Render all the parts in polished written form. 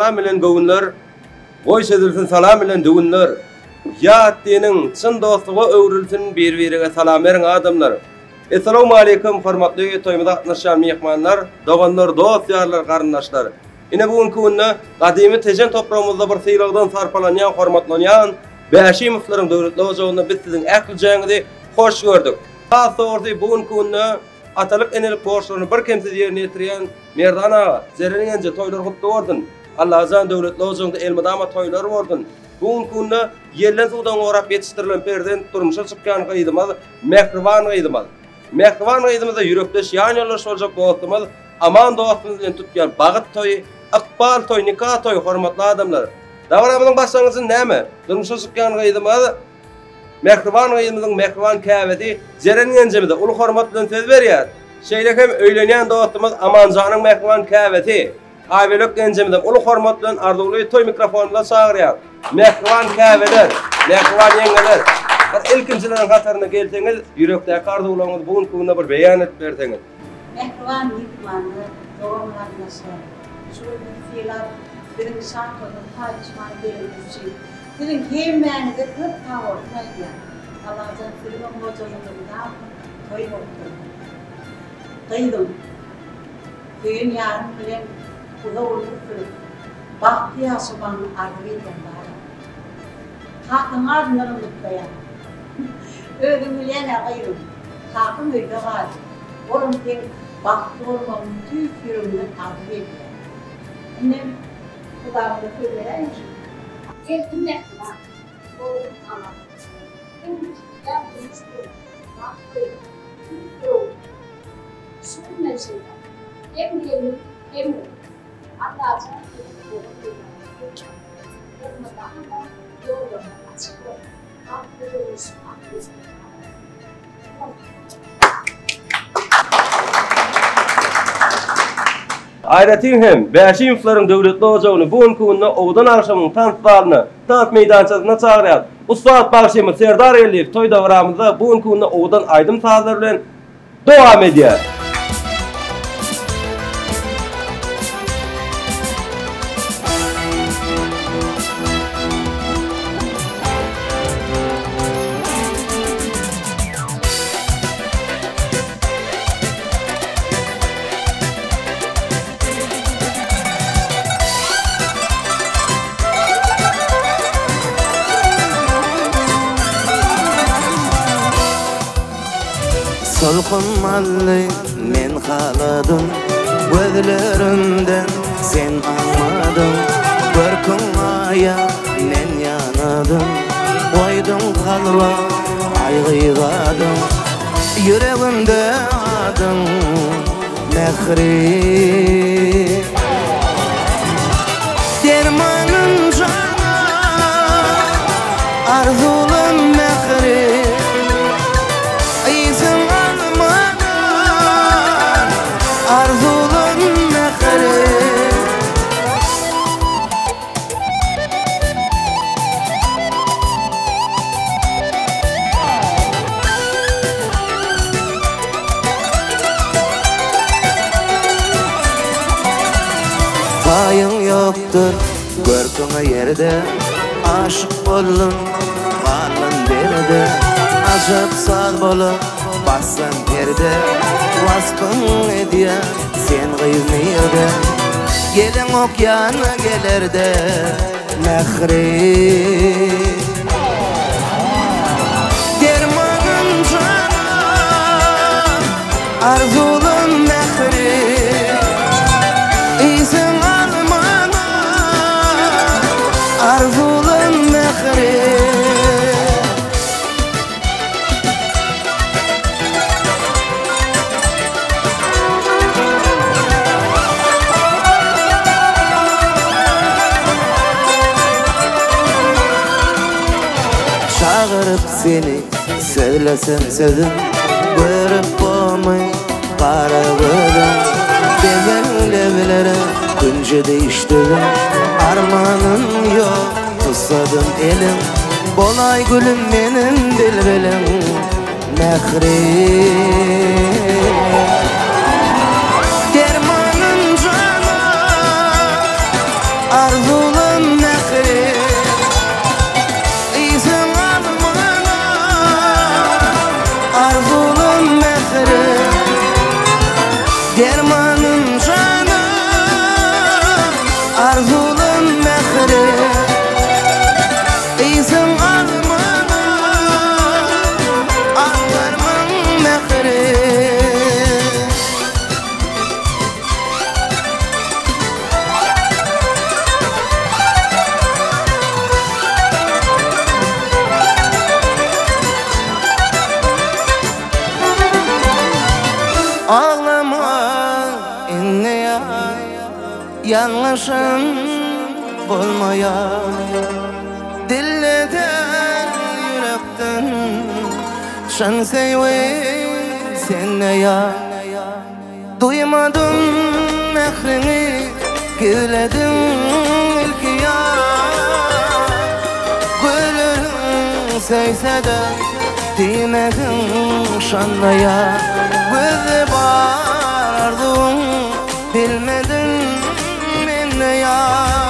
Salam bilen göwünler, Goý çözülsin salam bilen düwünler. Ýat diniň çyn dostluga öwrülsin Bir-birege salam beriň adamlar. Essalawmaleýkum hormatly toýumyza gatnaşýan myhmanlar, doganlar, dost-ýarlar, garyndaşlar. Ine bu günki günde gadymy Tejen topragymyzda bir sylagdan sarpalanýan, hormatlanýan Bäşimowlaryň döwletli ojagynda biz siziň ählijäňizi hoş gördük. Has dogrusy bu günki günde atalyk-enelik borçlaryny birkemsiz ýerine ýetirýän Merdan aga, Jeren genje toýlar gutly bolsun! Allajan döwletli ojagyňda elmydama toýlar bolsun! Bu günki günde ýelden-suwdan gorap ýetişdirilen perzent durmuşa çykýan gyzymyz, mähriban gyzymyz. Mähriban gyzymyza ýürekdeş ýan ýoldaş boljak dostumyz Aman dostumyz bilen tutýan bagyt toýy, ykbal toý, nika toýy hormatly adamlar. Dabaramyzyň başlangyjy näme? Durmuşa çykýan gyzymyz Mähriban gyzymyzyň mähriban käbesi Jeren genjemize uly hormat bilen söz berýär. Şeýle hem öýlenýän dostumyz Amanjanyň mähriban käbesi Aýbölek genjemize uly hormat bilen arzuwly toý mikrofonymyza çagyrýar. Mähriban käbeler, mähriban ýeňňeler, bir ilkinjileriň hatarynda gelseňiz, ýürekdäki arzuwlaryňyzy bu günki günde bir beýan edip berseňiz. Mähriban myhmanlar, dogan-garyndaşlar, şu gün bizi sylap, biziň şatlygymyzy paýlaşmaga geleniňiz üçin siziň hemmäňize köp sagbolsun aýdýan. Allajan siziňem ojagyňyzda mydama toý bolup dursun. Gyzym, söýen ýaryň bilen uzak ömür sürüp, bagtly ýaşamagyňy arzuw edýän balam. Kakaň adyndanam gutlaýan. Özüň bilýän-ä gyzym, kakaň öýde galdy. Olam seň bagtly bolmagyňy tüýs ýüreginden arzuw edýär. Indem Hudaýa söz beräýiň şu. Geldim mähriban, oglum Aman. Iň ýa durmuş gurup, bagt goýup, tüýs ýüregimden. Şu günden şeýläk, hem gelin, hem ogul. Allajan siziň dogan-gyzlaryňyz bolsun. Elmydama ýollaryňyz açyk bolsun. Bagtly durmuş, ak öýler Aýratyn hem, Bäşimowlaryň döwletli ojagyny bu günki günde Owadan agşamyň tans zalyna, tans meýdançasyna çagyrýar. Ussat bagşymyz Serdar Geldiýew toý dabaramyzda bu günki günde owadan aýdym-sazlar bilen dowam edýär. Solgun aldy men haladym Gözlerimden sen aňmadyň Görküň aýa men ýanadym Goýduň kalba aýgyzadyň Ýüregimde adyň Mähri Dermanym jana Arzuwlam mähri Yzyň almadan Arzuwlam mähri. Taýyň ýokdur görküňe ýerde Aşyk boldum, galdym derde Ajap saz bolup bassaň perde Waspyň edýän sen gyz nirde Geleňok ýana gelerde Mähri Dermanym jana Arzuwlam mähri Yzyň almana Arzuwlam mähri. Çagyryp seni sözlesem sözüm Görüp bormy gara gözüň Gezen leblere künjüdi işdüzüm Armanym ýok tutsadym elim Bolaý gülüm meniň bilbilim Mähri Dermanym jana. Ýalňyşym bolmaýar Dilleden ýürekden Çyn söýgi sende ýar Duýmadym mähriňi Gizledim ilki ýar Gözleriň söýse-de Diýmediň şonda ýar Gözde bar arzuwyň Bilmedim mende ýar.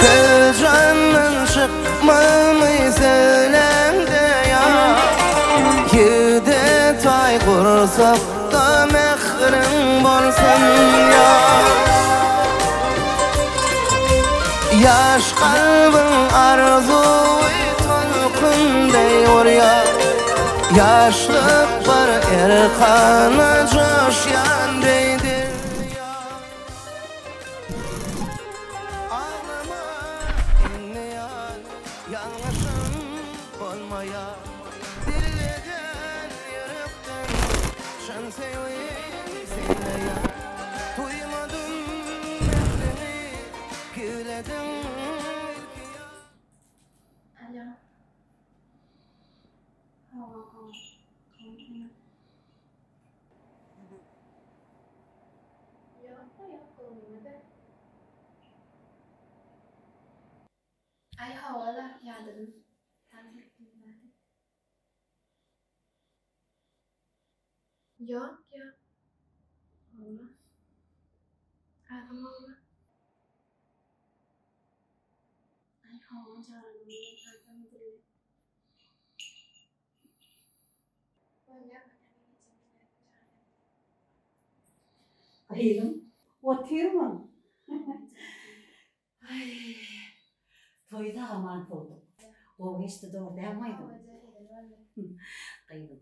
Söz jandan çykmamy söýläňde ýar Ýigde taý gursakda mähriň bolsun ýar. Ýaş kalbyň arzuwy tolkun deý urýar Ýaşlyk bir erkana joşýan deý derýa Aglama indi ýar Ýalňyşym bolmaýar Dilleden ýürekden Çyn söýgim sende ýar Duýmadym mähriňi Gizlediň ilki ýar. Alo. Hawa, hawa. Gowy Ýok, ýok, göwnüme-de. Aý hawa-la, ýadadym. Tans etdim zat. Ýok, ýok. Hawa. Agam hawa. Aý hawa, janymy men tansam edildi. Bolýa, bolýa, men ejem bilen jaýa. Gyzym, otyrmyň? Aý, toýy sag-aman sowduk. Gowy geçdi dogry dälmi aýdym? Gyzym,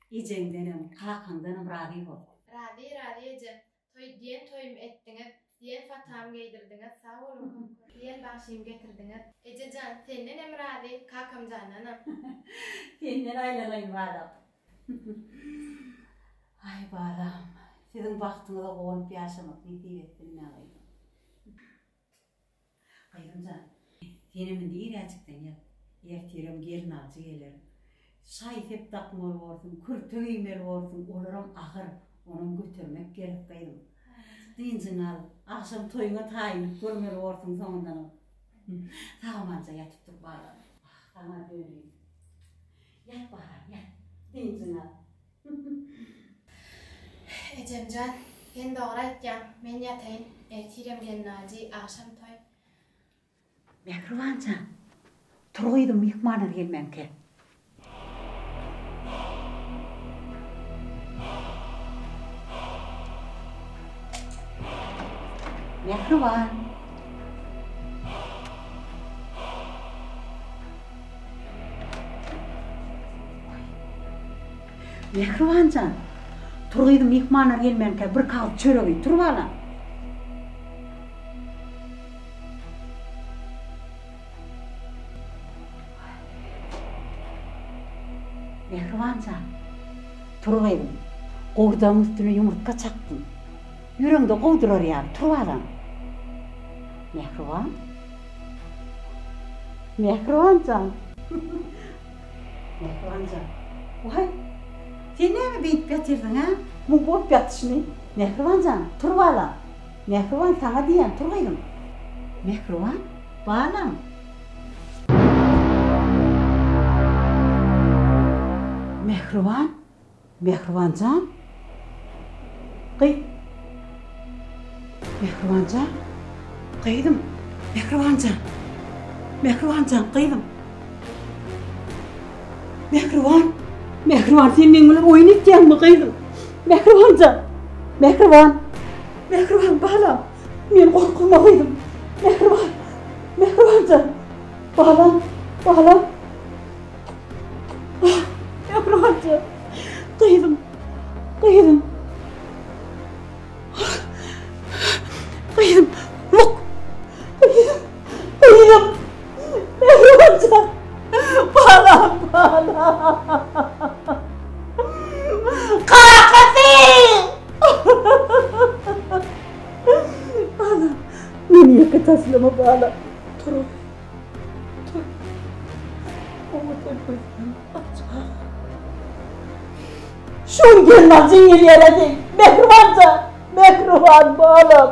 ejeňdenem, kakaňdanam razy bol. Razy, razy eje. Toý diýen toýumy etdiňiz, diýen fatamy geýdirdiňiz, sag boluň köp köp. Diýen bagşymy getirdiňiz. Eje jan, sendenem razy, kakamjandanam. Senden aýlanaýyn balam. Aý, balam, siziň bagtyňyza guwanyp ýaşamak nesip etsin maňa gyzym. Gyzym jan, senem indi irräjikden ýat. Ertirem gelnaljy geler. Şaý-sep dakmaly borsuň, kürte geýmeli borsuň, olaram agyr, onam götermek gerek gyzym. Dynjyňy al, agşam toýuňa taýynlyk görmeli borsuň soňundanam. Sag-amanja ýatyp dur balam. Wah, saňa döneýin. Ýat balam, ýat. Dynjyňy al. Ejemjan, sen dogry aýtýaň, men ýataýyn, ertirem gelnaljy, agşam toý. Mähriban jan, tur gyzym myhmanlar gelmänkä. Mähriban. Mähriban jan, tur gyzym myhmanlar gelmänkä bir kagyz çörek iý, tur balam. Mähriban jan, tur gyzym, gowurdagyň üstüne ýumurtga çakdym. Ýüregiňde gowy durar ýaly, tur balam. Mähriban? Mähriban jan. Mähriban jan. Waý, sen näme beýdip ýatyrsyň, hä? Muň bolup ýatyşyny. Mähriban jan, tur balam. Mähriban, saňa diýýän, tur gyzym. Mähriban, balam. Mähriban, Mähriban jan. Gy. Mähriban jan. Gyzym. Mähriban jan. Mähriban jan, gyzym. Mähriban. Mähriban, sen meň bilen oýun etýäňmi, gyzym? Mähriban jan. Mähriban. Mähriban, balam. Meni gorkuzma, gyzym. Mähriban. Mähriban jan. Balam, balam. Mähribanjan, gyzym, gyzym. Gyzym, luk. Gyzym, gyzym. Kakasy! Balam, meni ýeke taşlama balam. Tur oglum, tur. Owadan gözlerini aç balam. Şu gün gelnaljyň gelýär-ä seň, Mähriban jan, Mähriban balam.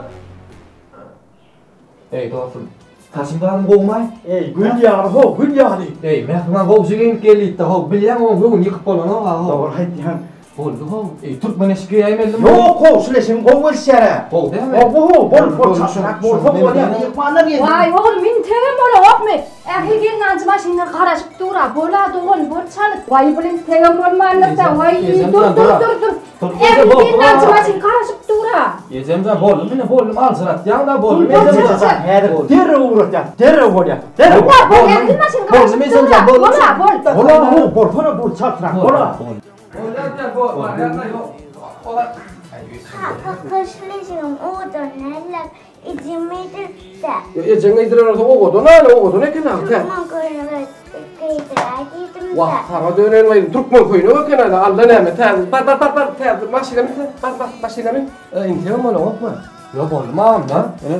Eý dostum, saçyň zadyň gowumaý? Eý, gül ýaly how, gül ýaly. Eý, Mähriban gowja geýnip geldiýipdi how, bilýäň oň göwni ýykyp bolanok-a how. Dogry aýtýaň. Boldy how. Eý, türkmen eşik geýäýmelimi? Ýok how, şul eşigiň gowy gelişýär-ä. Gowy dälmi? Gowy how, bol, bol, çaşyrak bolsa bolýar, myhmanlar geldi. Waý, oglum, integem bolanokmy? Ähli gelnajy maşynda garaşyp dur-a, bol-a dogan, bol çalyt. Waý, bul integem bolmandyr-da, waý, dur, dur, dur, dur. Ähli gelnajy maşyn garaşyp dur-a. Ejemjan, boldum ine, boldum, aljyratýaň-da, boldum, ejemjan. Häzir derrew ugratýas, derrew bolýar, derrew. Bol, bol, ähli maşyn garaşyp dur-a, bol-a, bol. Bol-a, how, bolsana, bol, çaltrak, bol-a. Kaka gyşlyjygym owadan näler ejem geýdiripdi. Ejeň geýdiren bolsa owadan hany owadan eken ha. Türkmen köýnegi geýdiräý diýdim-de. Wah saňa döneýin gyzym türkmen köýnegi eken hany alla näme täze bar bar bar bar täze maşyna min sen bar bar maşyna min. Integem bolanokmy? Ýok boldy mamla. Ine.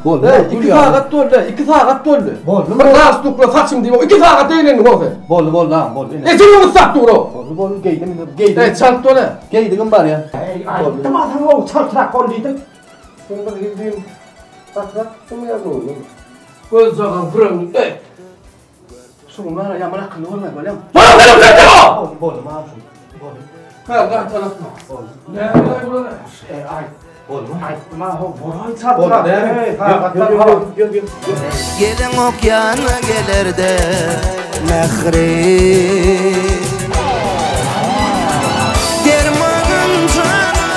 Boldy. 2 sagat boldy, 2 sagat boldy. Boldy. Bir galstukla saçym diýip, 2 sagat eýlendiň o sen. Boldy, boldy agam, boldy. Ine. Ejeňi gyssap dur o. Boldy, boldy, geýdim indi, geýdim. Eý, çalt bol-a. Geýdigim barýa. Eý, aýtdym a saňa o çaltrak bol diýdim. Sen bir hili düýn batrak gitdiňmi ýa göwnüňmi? Gözjagam küreňi, eý. Şuň bara ýaman akylly bolmaý bolýamy? Bol sen sen sen! Boldy, boldy, mam şu. Boldy. Ha, gaýtalatma. Boldy. Näme bular? Eý, aýt. Boldy. Aýtdym a ho, bolaý çaltrak. Boldy. Eý, sagatdan habar. Ýör, ýör, ýör. Geleňok ýanyna gelerde mähri. Dermanym jana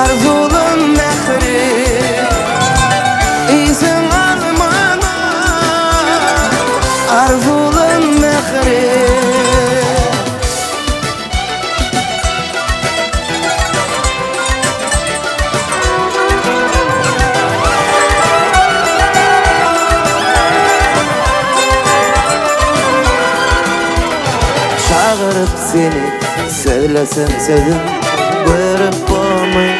arzuwlan mähri. Yzyň almana arzuwlan mähri. Çagyryp seni sözlesem sözüm görüp bormy.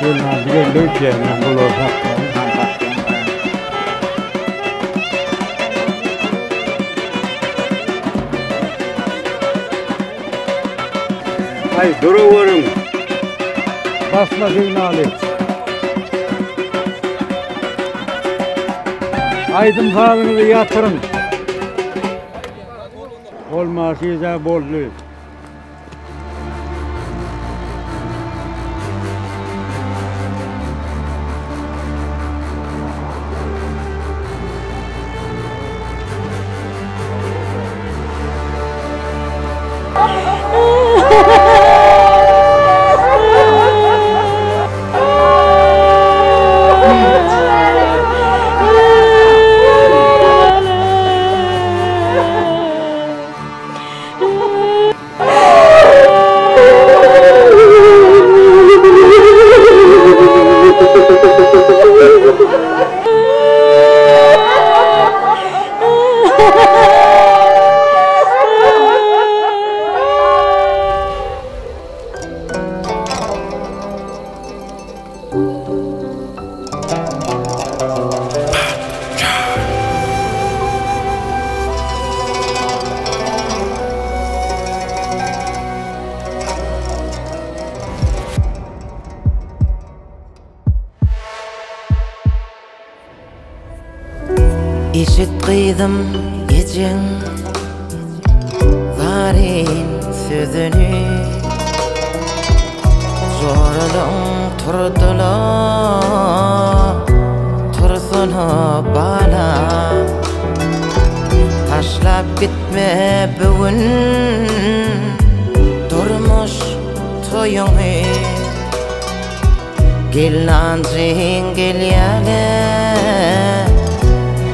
Gelmez geldi öýtýän bular hakda. Aý duraweriň. Basma signaly. Aýdym sazyňyzy ýatyryň. Bolmasy-da boldy. Eşit gyzym ejeň zaryn sözüni Joralaň turdyla tursana balam Taşlap gitme bu gün durmuş toýuňy Gelnanjyň gelýäle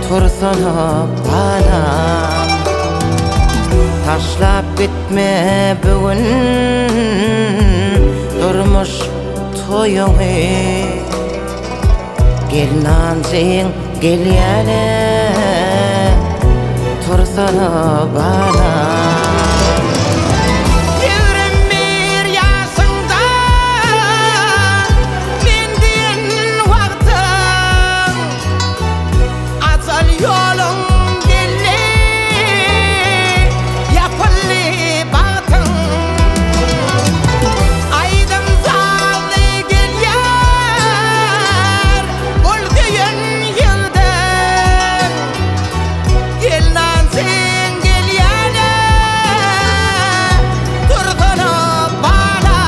tursana balam Taşlap gitme bu gün durmuş toýuňy Gelnanjyň. gelýäle Tursana balam. 21 ýaşyňda men diýen wagtyň Ajal ýoluň geldi, ýapyldy bagtyň. Aýdym-sazly gelýär ol söýen ýigdiň. Gelnansyň gelýäne dursana bala.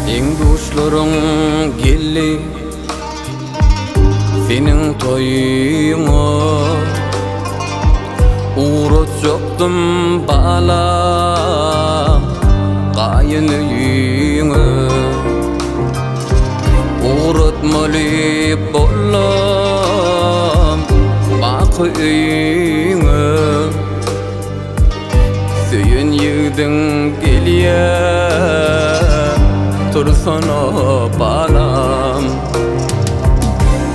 Deň-duşlaryň geldi seniň toýuňa Ugratjakdym balam gaýyn öýüňe Ugratmaly boldum baky öýüňe Söýen ýigdiň gelýär Tursana balam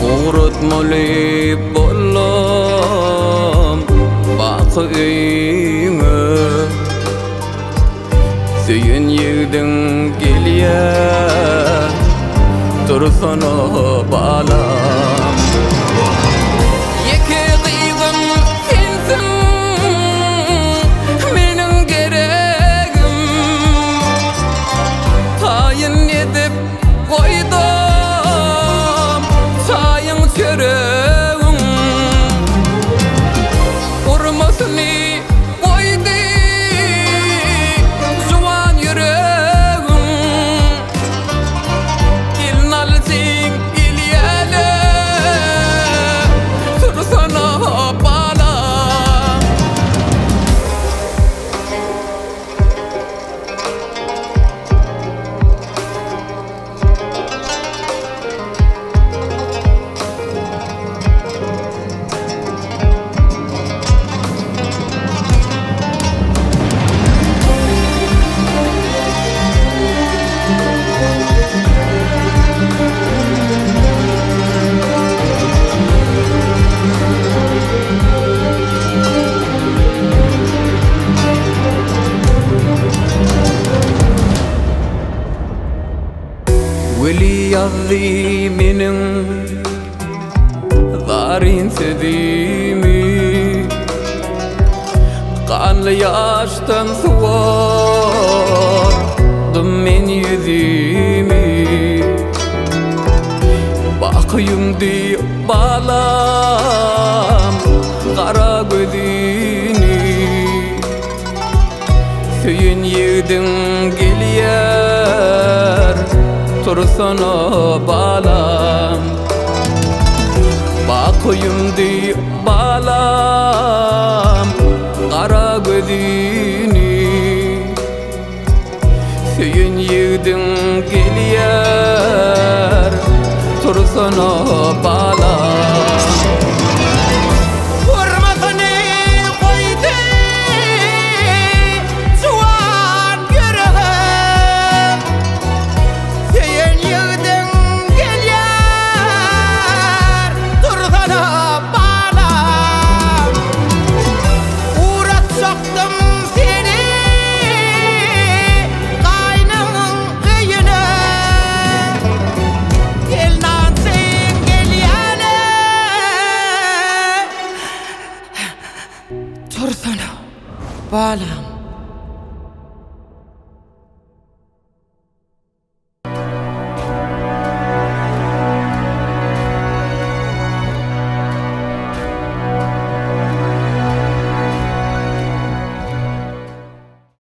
Ugratmaly boldum baky öýüňe Söýen ýigdiň gelýär Tursana balam Ýeke gyzym sensiň meniň geregim Taýyn edip goýdum çaýyň çöregiň Urmasyny goýdy juwan ýüregiň Gelnaljyň gelýäle tursana balam. Weli ýazdy meniň zaryn sözümi Ganly ýaşdan suwardym men ýüzümi Baky ýumdy balam gara gözüni Söýen ýigdiň gelýär Tursana balam Baky ýumdy balam gara gözüni Söýen ýigdiň gelýär Tursana balam.